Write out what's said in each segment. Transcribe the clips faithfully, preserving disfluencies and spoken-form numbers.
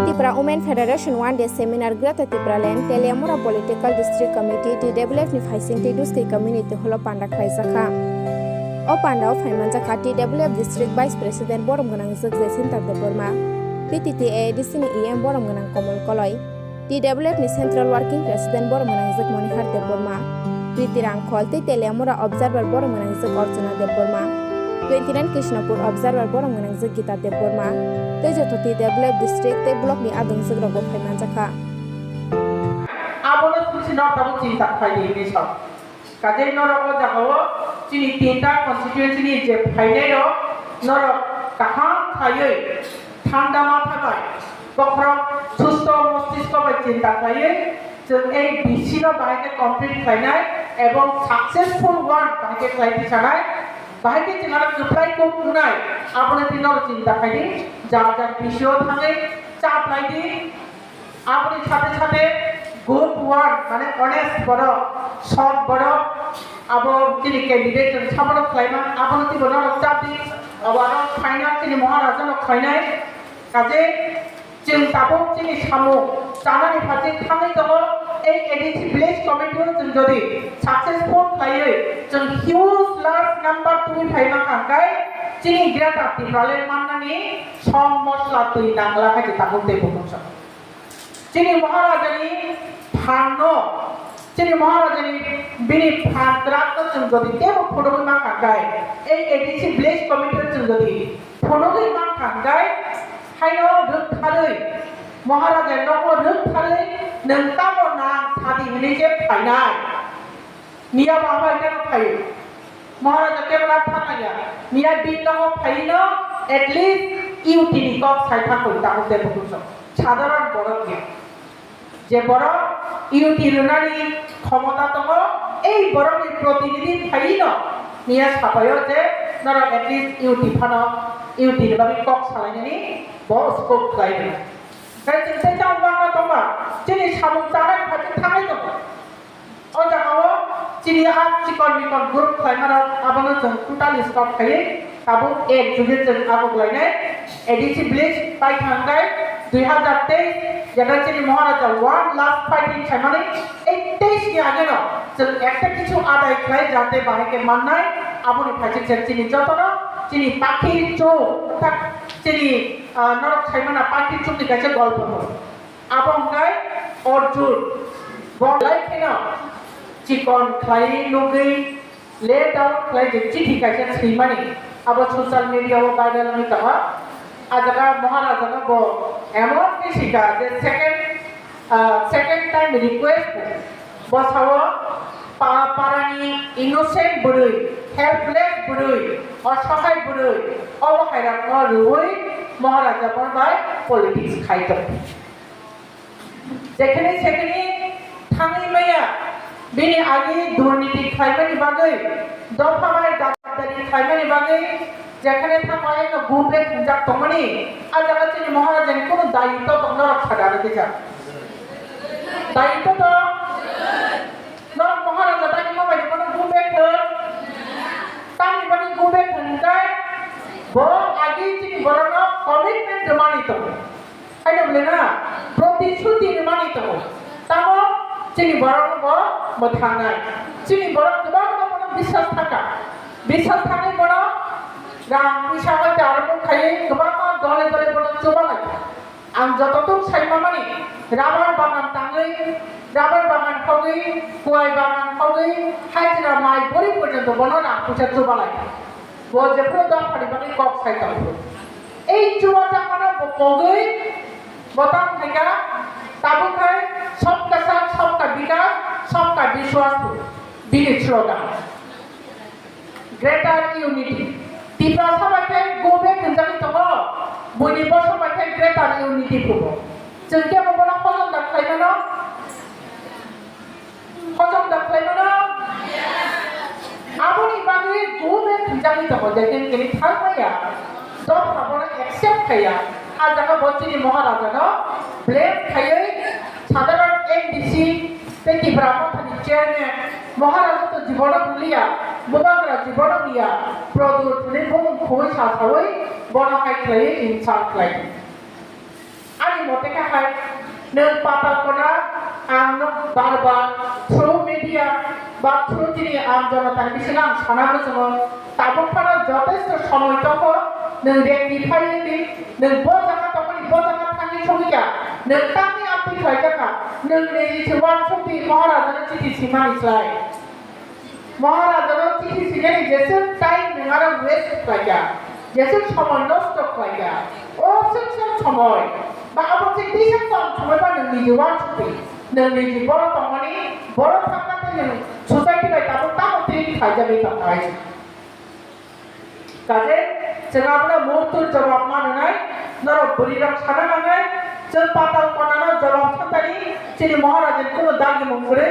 Tipra Women Federation One Day Seminar Greater Tipraland, Teliamura Political District Committee, T W F ni phaising tei Duski Community Hall o panda khlaijakha. O panda o phaimanjakha T W F District Vice President Borom Gwnang Jwk Jacinta Debbarma, P T T A A D C ni E M Borom Gwnang Komol Koloi, T W F ni Central Working President Borom Gwnang Jwk Monihar Debbarma, Priti Rangkhol tei Teliamura Observer Borom Gwnang Jwk Archana Debbarma, twenty nine Krishnapur Observer Borom Gwnang Jwk Gita Debbarma tei joto T W F district tei block ni adong jwk rok bo phaimanjakha. Abono susi no tabuk chinta khlai di hinwi sa. Kajei norok o jagao chini tinta constituency ni je phainai rok norok kaham khaiwi thanda matha bai bokhorok susto mostisko bai chinta khlaiwi chwng ei B C no bahai khe complete khlainai ebong successful one bahai khe khlai tisanai, bahai khe chwng aro kwplai kok wngnai, abono twi norok chinta khaidi, jar jar B C o thangwi cha phlai di. Aboni sathe sathe good word, mane honest borok, sot borok, abo chini candidate rok sabono khlaiman, abono twibo norok chap di, abo aro final chini Maharaja no khlainai. Kaje chwng tabuk chini samung chanani phathi thangwi tongo, ei A D C village committee o chwng jodi successful khlaiwi chwng huge large number twi phaima kha hwnkhe chini Greater Tipraland mannani som mosla twi nangla kha je tabuk tei bukhuk song. Chini Maharajani phanno, chini Maharajani bini phan kwrakno chwng jodi teibo phunugwi mankha hwnkhe, ei A D C village committee chwng jodi phunugwi mankha hwnkhe, haino rwktharwi, Maharaja nokno rwktharwi nwng tamo nang sadi hinwi je phainai. Miya bo abo hai khe phai. Maharaja kebra phanaya. Miya bin nogo phaino at least U T ni kok sai thangwi tabuk de bukuso. Sadharan borok ya. Je borok U T rwnani khomota tongo, ei borokni protinidhi phaino miya sapaio je norok at least U T phano U T ni bagwi kok salainani bo scope khlai rwna. Kai chwng tei chang wngma tongma chini samung chanai phaikhe thangai tongo. O jagao chini a chikon mikon group khlaimarok abono chwng totally stop khaiwi tabuk ek juge chwng abuk lainai A D C village paithang dai dui hazar teis jeta chini Maharaja one last fighting khaimani ei teis ni ageno chwng ekta kichu adai khlai jate bahai khe mannai aboni phaising se chini jotono chini pakhir chuk tak chini ah, norok khaimana pakhir chuk ni kaisa golpo no. Abo hwnkhe Arjun. Bo lai kheno chikon khlai nugwi let out khlai je chithi kaisa swimani. Abo social media o viral wngwi tongo. A jaga Maharaja no bo emon khe sika je second, ah, second time request bo sao pa-, parani innocent bwrwi, helpless bwrwi, osahai bwrwi, obo hai rok no rwui Maharaja bo bai politics khai tongo. Jekhene sekhene thangwi maya, bini agi durniti khlaimani bagwi, dopha bai gadari khlaimani bagwi, jekhene thangmani no gumbe thwngjak tongmani, a jaga chini Maharaja ni kunu dayitw tong norok sada rw kisa. Dayitw tong? Norok Maharaja dagi mabai ni bono gumbe thwng? Tamni bagwi gumbe thwng hwnkhe, bo agi chini borokno commitment rwmani tongo. Haino bwle na, protishuti rwmani tongo. Tamo chini borok bo mwthangnai. Chini borok kwbangma bono biswas thangkha. Biswas thangwi bono rang puisa hoi da aro khaiwi kwbangma dole dole bono chuba lai kha. Ang jototuk sai mamani rubber bagan tangwi, rubber bagan khogwi, kuai bagan khogwi, hajra mai bori porjonto bono rang puisa chuba lai kha. Bo jephuru dophani bagwi kok sai tongo. Ei chubajakmano bo pogwi bo tamo khaikha, tabuk khai sabka saath, sabka vikas, sabka vishwas bini slogan. Greater Unity. Tiprasa bai khai go back hwnjagwi tongo, buini bosong bai khai Greater Unity phubo. Chwng khe bo bono hojom da khlai mano? Hojom da khlai mano? Aboni bagwi go back hwnjagwi tongo, je khe kini thang maya, dopha bono accept khaiya. A jaga bo chini Maharaja no blame khaiwi sadharon M D C tei Tipra Mothani chairman Maharaja to jibono buliya, Bubagra jibono biya, Produr thwini bumung khugwi sa sawi bono hai khlaiwi insult khlai. Ani mote khe hai, nwng patal kona ang no bar bar through media ba through chini aam janata ni bisingo ang sana muchungo, tabuk phano jotesto somoi tongkho, nwng rectify wngdi, nwng bo jaga tongmani bo jaga thangwi sogwi kha, nwng tamni amtwi khlai kha, nwng nini se uansukdi Maharaja no chithi simani slai. Maharaja no chithi sinani jeswk time nwng aro waste khlaikha, jeswk somoi nosto khlaikha, o swk swk somoi ba abo se tisa tong somoi ba nwng niji uansukdi, nwng niji boro tongmani, boro thangna tei nwng society bai tabuk tamo treat khlaijagwi tongkha hai se. Kaje, chwng abono muhurto jawab ma rwnai, norok bwrwi rok sana nangnai, chwng patal konano jawab santani, chini Maharaja ni kuno dagimung kwrwi,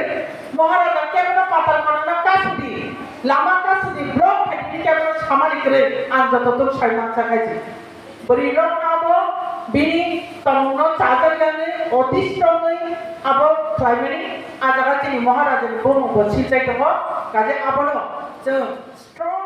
Maharaja kebono patal konano kasudi, lama kasudi, block khaidi kebono samani kwrwi, ang joto tuk sai mansa khaidi. Bwrwi rok abo bini tongmungno chajak nangwi, otish wngwi abo khlaimani, a jaga chini Maharaja ni bumung bo silchai tongo, kaje abono chwng strong